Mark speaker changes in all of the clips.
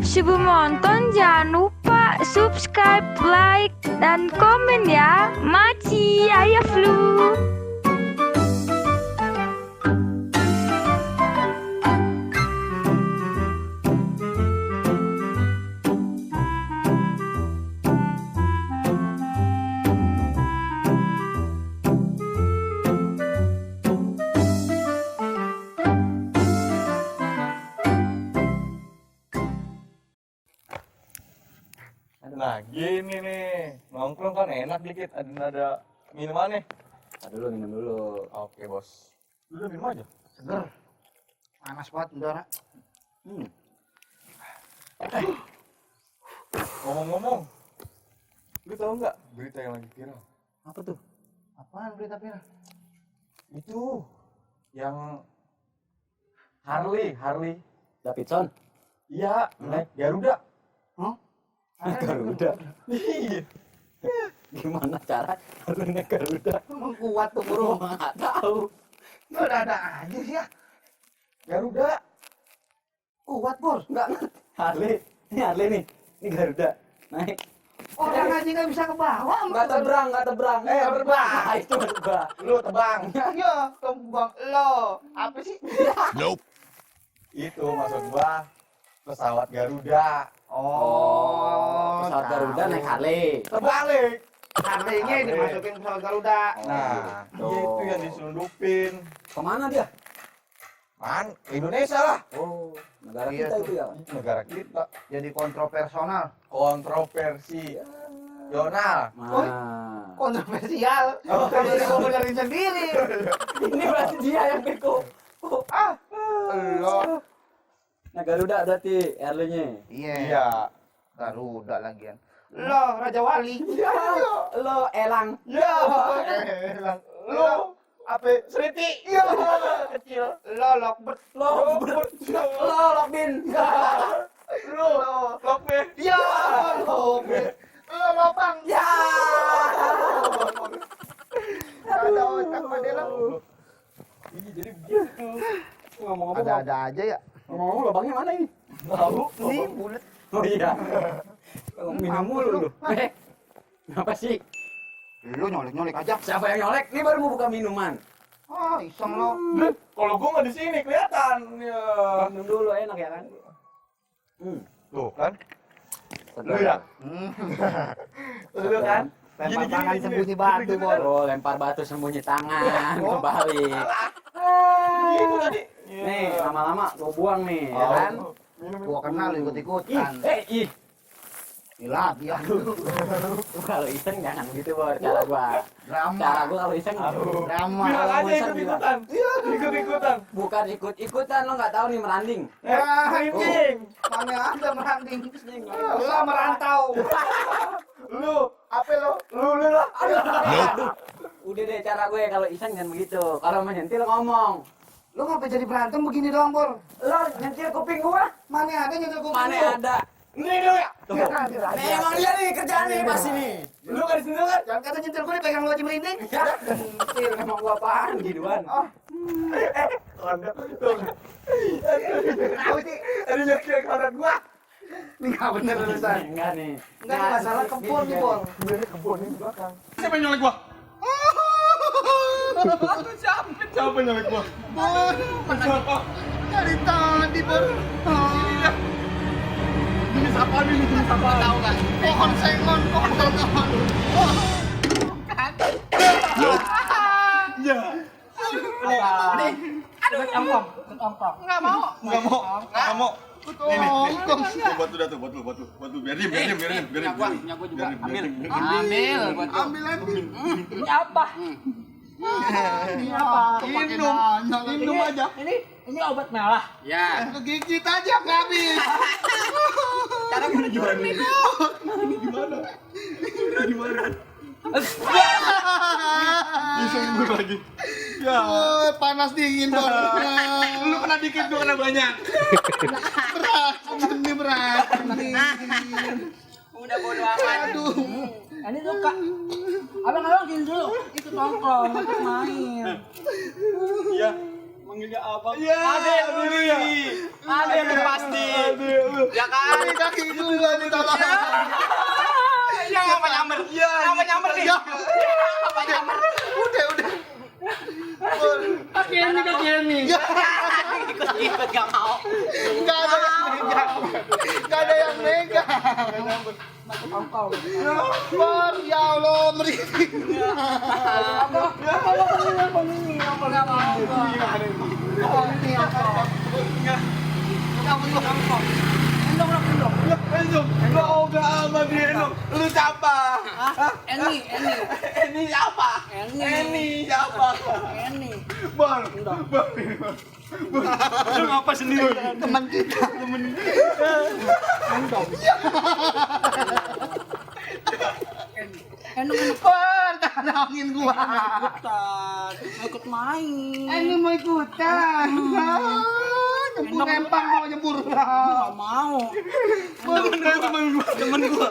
Speaker 1: Sebelum nonton jangan lupa subscribe, like, dan komen ya. Maci, ayah flu.
Speaker 2: Nah gini nih, nongkrong kan enak dikit, ada minuman nih.
Speaker 3: Minum dulu.
Speaker 2: Oke bos. Udah minum aja.
Speaker 4: Seger. Panas banget udara.
Speaker 2: Ngomong-ngomong, lu tahu nggak berita yang lagi viral?
Speaker 3: Apa tuh?
Speaker 4: Apaan berita viral?
Speaker 2: Itu yang Harley.
Speaker 3: Davidson.
Speaker 2: Iya, naik Garuda.
Speaker 3: Garuda.
Speaker 2: Iya.
Speaker 3: Gimana cara lu naik Garuda?
Speaker 4: Emang kuat tuh bro.
Speaker 3: Nggak tahu.
Speaker 4: Lu ada aja sih ya.
Speaker 2: Garuda.
Speaker 4: Kuat bor.
Speaker 3: Nggak ngerti. Harley. Ini Harley nih. Ini Garuda. Naik.
Speaker 4: Orang aja nggak bisa ke bawah.
Speaker 3: Nggak terbang.
Speaker 2: terbang.
Speaker 3: Itu terbang.
Speaker 2: Lu tebang.
Speaker 4: Ya, kembang lo. Apa sih?
Speaker 2: Itu maksud gua pesawat Garuda.
Speaker 3: Pesawat Garuda naik Harley.
Speaker 2: Terbalik.
Speaker 4: Harley-nya dimasukin pesawat Garuda.
Speaker 2: Nah,
Speaker 3: Oh.
Speaker 2: itu yang diselundupin.
Speaker 3: Kemana dia?
Speaker 2: Man, Indonesia lah.
Speaker 3: Oh, negara
Speaker 4: Iya
Speaker 3: kita
Speaker 4: tuh.
Speaker 3: itu ya.
Speaker 2: Negara kita.
Speaker 4: Jadi kontroversial.
Speaker 2: Kontroversi. Yonal.
Speaker 3: Nah.
Speaker 4: Kontroversial. Kalau dia benerin sendiri.
Speaker 3: Ini berarti dia yang beko.
Speaker 4: Lo.
Speaker 3: Nah Garuda berarti Harley-nya.
Speaker 2: Iya.
Speaker 4: Garuda lagian. Lo Raja Wali.
Speaker 3: Lo Elang.
Speaker 2: Ya. Lu apa? Seriti. Ya. Kecil.
Speaker 4: Lo Lockbird.
Speaker 3: Lo Lockbin.
Speaker 2: Lu Lokme.
Speaker 4: Ya. Lo Lopang.
Speaker 3: Ya.
Speaker 4: Ada otak pada lo.
Speaker 2: Iya, jadi begitu.
Speaker 3: Ngomong-ngomong,
Speaker 4: Ada aja ya.
Speaker 3: ngomong-ngomong lubangnya mana ini?
Speaker 2: Tahu.
Speaker 4: Ini bulat.
Speaker 3: Oh iya. Minum mulu lu. Kenapa sih?
Speaker 4: Lu nyolek-nyolek aja.
Speaker 3: Siapa yang nyolek? Ini baru mau buka minuman.
Speaker 4: Ah, iseng lo.
Speaker 2: Kalau gua nggak di sini kelihatan. Ya.
Speaker 3: Minum dulu enak ya kan?
Speaker 2: Tuh kan. Lu
Speaker 3: Segar.
Speaker 2: ya. Lu kan.
Speaker 4: Lempar tangan sembunyi batu, Bor.
Speaker 3: Oh, lempar batu sembunyi tangan, kebalik.
Speaker 2: Gitu tadi.
Speaker 3: Nih, lama-lama gua buang nih, ya
Speaker 2: Oh.
Speaker 3: kan?
Speaker 4: Gua kenal ikut-ikutan.
Speaker 3: Ih.
Speaker 4: Ini lagi ya.
Speaker 3: Kalau iseng jangan gitu, Bor. Cara gua.
Speaker 4: Drama.
Speaker 3: Cara gua kalau iseng
Speaker 4: Drama.
Speaker 2: Bilang aja
Speaker 3: Bosan
Speaker 2: ikut-ikutan. Iya, ikut-ikutan.
Speaker 3: bukan ikut-ikutan, lo nggak tahu nih meranding.
Speaker 2: Anjing.
Speaker 4: Mana ada meranding. Lo merantau.
Speaker 2: Lu apa lu lah.
Speaker 3: Aduh. Udah deh cara gue kalau iseng jangan begitu. Kalau menyentil ngomong.
Speaker 4: Lo ngapa jadi berantem begini doang, Bor?
Speaker 3: Lo nyentil kuping gua?
Speaker 4: Mana ada nyentil kuping
Speaker 3: Mana
Speaker 4: lu?
Speaker 3: ada?
Speaker 2: Ini dulu ya.
Speaker 3: Tuh. Nih emang dia nih kerjaan nih pasti nih.
Speaker 2: Lu kan di sini kan.
Speaker 4: Jangan kata nyentil gue dipegang lo aja merinding.
Speaker 3: Ya, nyentil emang gua apaan gituan.
Speaker 4: Tahu sih.
Speaker 2: Ada nyetir kanan gua.
Speaker 4: Ini nggak bener urusan.
Speaker 3: Enggak nih.
Speaker 4: Enggak masalah kebun nih, Bor.
Speaker 2: Udah kebun ini belakang.
Speaker 5: Siapa yang nyolek gua? Siapa yang nyolek gua? Siapa?
Speaker 4: Dari tadi, Bor.
Speaker 5: Jenis apa nih? Jenis apa?
Speaker 4: Tahu nggak? Pohon sengon, pohon sengon.
Speaker 5: Ya.
Speaker 4: Nih. Aduh, ngomong. Nggak mau.
Speaker 5: Nggak mau. Ini. Buat lu dah tuh, buat lu. Biar diem.
Speaker 4: Ambil lagi.
Speaker 6: Ini apa?
Speaker 4: Minum aja.
Speaker 6: Ini obat merah.
Speaker 4: Ya. Gigit aja nggak habis.
Speaker 3: Cara gimana jualan nih?
Speaker 5: Bisa ngibur lagi. Ya.
Speaker 4: Panas dingin, Bor.
Speaker 5: Lu kena dikit, gua kena banyak.
Speaker 4: Berat.
Speaker 3: Udah bodo amat.
Speaker 4: Aduh.
Speaker 6: Ini suka. Abang gini dulu. Ikut nongkrong, ikut main.
Speaker 5: Iya.
Speaker 6: Manggilnya apa?
Speaker 5: Iya.
Speaker 6: Ada yang mulia. Ada yang pasti. Ya kan?
Speaker 5: Kaki itu juga ditolong.
Speaker 6: Yang apa nyamber?
Speaker 5: Iya.
Speaker 6: Apa nyamber nih? Apa nyamber?
Speaker 5: Udah.
Speaker 6: Kaki ini. Ikut gak mau.
Speaker 5: Enggak ada yang megang. Enggak ada yang megang.
Speaker 6: Kongkong.
Speaker 5: Bor, ya Allah, merinding.
Speaker 6: Apa ini? Apa gak mau? Ini apa? Kongkong. Endong.
Speaker 5: Lo enggak sama dia, Endong. Lu siapa?
Speaker 6: Ini
Speaker 5: siapa? Siapa? Bor.
Speaker 2: Lu ngapa sendiri?
Speaker 5: Teman kita.
Speaker 6: Endong.
Speaker 5: Bor, tanangin gua.
Speaker 6: Ikut main.
Speaker 5: Endong mau ikutan. Nyembur empang mau nyembur.
Speaker 6: Gak mau.
Speaker 5: Temen gua.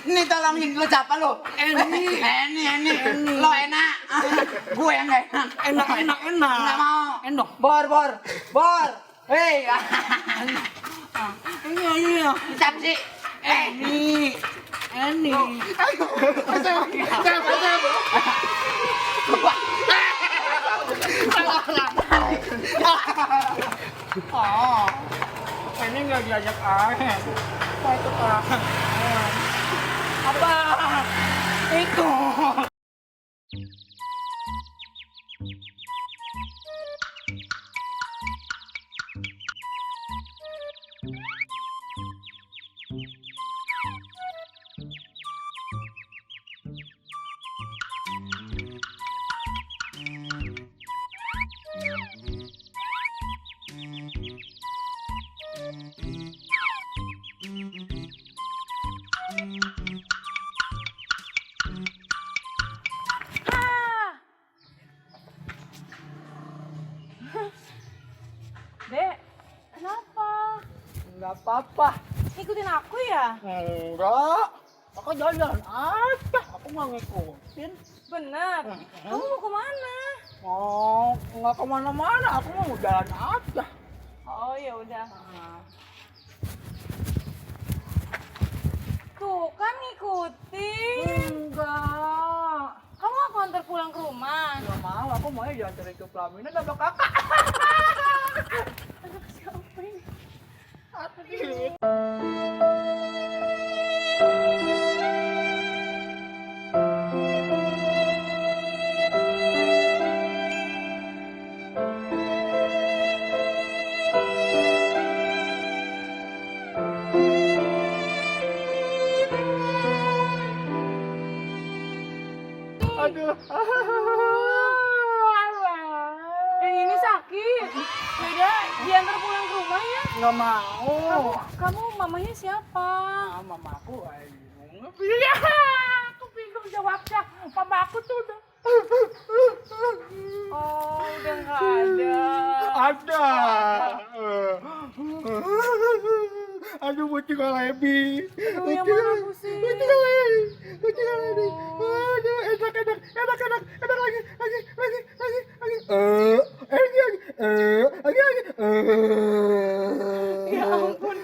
Speaker 3: Ini tolongin lu siapa lu? Ini. Lo enak. Gue yang gak enak.
Speaker 6: Enak.
Speaker 3: Nggak mau.
Speaker 6: Endong.
Speaker 3: Bor. Hei.
Speaker 6: Ini.
Speaker 3: Siapa sih?
Speaker 6: Ini. Ini nggak diajak aja. Mau ikut apa? Ikut.
Speaker 1: Dek, kenapa?
Speaker 6: Nggak apa-apa.
Speaker 1: Ikutin aku ya?
Speaker 6: Enggak. Aku jalan aja. Aku nggak ngikutin.
Speaker 1: Bener. Kamu mau kemana?
Speaker 6: Mau nggak kemana-mana. Aku mau jalan aja.
Speaker 1: Oh ya udah. Tuh kan ngikutin.
Speaker 6: Enggak.
Speaker 1: Kamu aku antar pulang ke rumah.
Speaker 6: Nggak mau. Aku mau diantarin ke pelaminan sama kakak.
Speaker 1: Aduh siapa ini?
Speaker 6: Aduh.
Speaker 1: Ini sakit. Beda, diantar pulang ke rumah ya.
Speaker 6: Nggak mau.
Speaker 1: Kamu mamanya siapa?
Speaker 6: Mamaku
Speaker 1: Iya, aku bingung jawabnya. Mama aku tuh udah. Oh, udah nggak ada.
Speaker 6: ada. Aduh, bocil Lebi.
Speaker 1: Aduh, yang mana pusing?
Speaker 6: Bocil Lebi. Aduh, enak lagi.
Speaker 1: Ya ampun.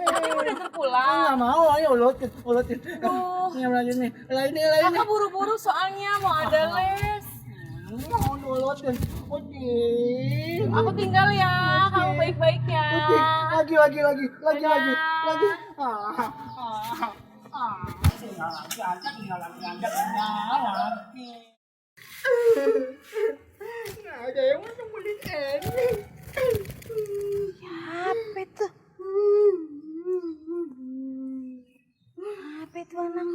Speaker 1: Tapi udah terpulang.
Speaker 6: Nggak mau, ayo ulotin.
Speaker 1: Duh.
Speaker 6: Ini lagi nih. Lainnya.
Speaker 1: Kakak buru-buru soalnya mau ada les.
Speaker 6: Mau ulotin. Oke.
Speaker 1: Aku tinggal ya. Kamu baik-baik ya.
Speaker 6: Oke. Lagi. Tinggal lagi. Nggak ada yang mau nemuin ini.
Speaker 1: Apa itu? Apa itu anak?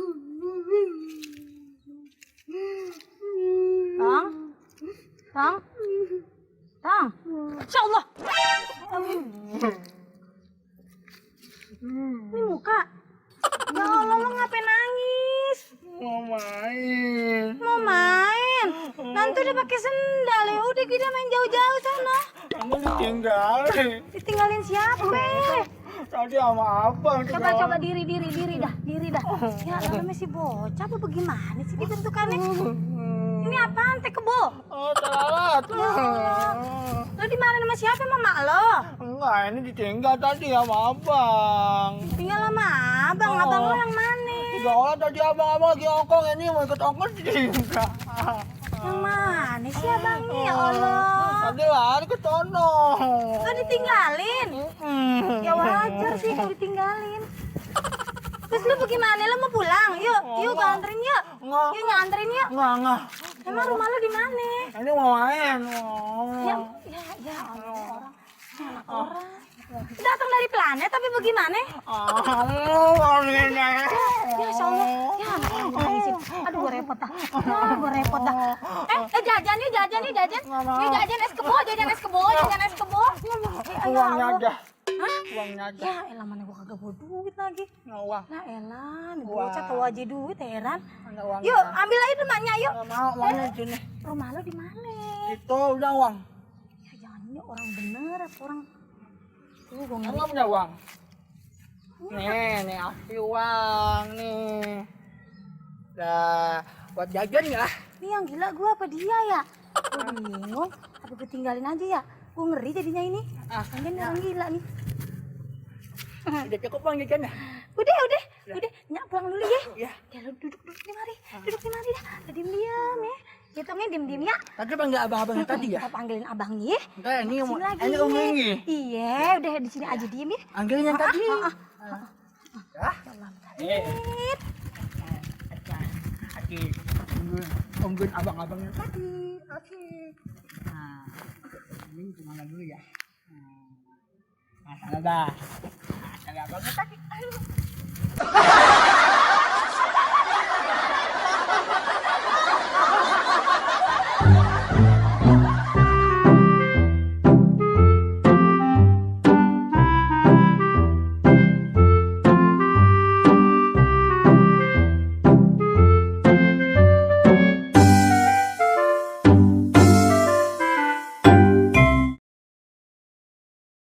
Speaker 1: Tang. Insya Allah. Ini muka. Ya Allah, lo ngapain nangis?
Speaker 6: Mau main.
Speaker 1: Nanti udah pakai sendal ya. Udah kita main jauh-jauh sana.
Speaker 6: Kamu ditinggalin.
Speaker 1: Ditinggalin siapa?
Speaker 6: Tadi sama abang.
Speaker 7: Coba diri dah. Ya namanya si bocah apa bagaimana sih bentukannya? Ini apaan teh kebo?
Speaker 6: Oh, salah.
Speaker 7: Lo di mana sama siapa sama mak lo?
Speaker 6: Enggak, ini ditinggal tadi sama abang.
Speaker 7: Tinggal sama abang, abang lo yang mana?
Speaker 6: Tiga orang tadi abang-abang lagi ongkong, ini mau ikut ongkong ditinggal.
Speaker 7: Yang mana sih abangnya ya Allah?
Speaker 6: Tadi lari ke sono.
Speaker 7: Lo ditinggalin? Ya wajar sih kalau ditinggalin. Terus lu bagaimana? Lu mau pulang? Yuk gue anterin yuk.
Speaker 6: Enggak.
Speaker 7: Yuk nganterin yuk.
Speaker 6: Enggak.
Speaker 7: Emang rumah lu di mana?
Speaker 6: Ini mau main.
Speaker 7: Ya Allah, anak orang. Datang dari planet tapi bagaimana?
Speaker 6: Ini.
Speaker 7: Ya Allah, ya anak orang berisik. Aduh gue repot dah. Jajan nih. Nih jajan es kebo.
Speaker 6: Uangnya aja.
Speaker 7: Hah?
Speaker 6: Uangnya aja.
Speaker 7: Ya elah mana gua kagak bawa duit lagi.
Speaker 6: Uang.
Speaker 7: Lah elah, nih bocah tahu aja duit heran.
Speaker 6: Ada uang.
Speaker 7: Yuk, ambil aja rumahnya yuk.
Speaker 6: Enggak mau uangnya di sini.
Speaker 7: Rumah lo di mana?
Speaker 6: Itu udah uang.
Speaker 7: Ya jangan ini orang bener apa orang. Tuh gua
Speaker 6: Enggak
Speaker 7: ngeri.
Speaker 6: punya uang. Nih asli uang nih. Dah buat jajan ya.
Speaker 7: Ini yang gila gua apa dia ya? Gua bingung. Apa gue tinggalin aja ya? Gua ngeri jadinya ini. Kan orang gila nih.
Speaker 6: Udah cukup uang jajan ya?
Speaker 7: Udah. Nyak pulang dulu ya.
Speaker 6: Iya.
Speaker 7: Ya lu duduk di mari. Duduk di mari dah. Diam-diam ya. Hitungnya diam-diam ya.
Speaker 6: Tadi panggil abang-abang tadi ya?
Speaker 7: Kita panggilin abang ya.
Speaker 6: Enggak, ini mau
Speaker 7: Sini lagi.
Speaker 6: ini om ini.
Speaker 7: Iya, udah di sini aja diem ya.
Speaker 6: Panggilin yang tadi.
Speaker 7: Ya Allah.
Speaker 6: Nih. Asik. Tungguin abang-abang yang tadi. Asik. Nah, ini kemana dulu ya? Nah, sana dah. Nah, abangnya tadi. Ayo.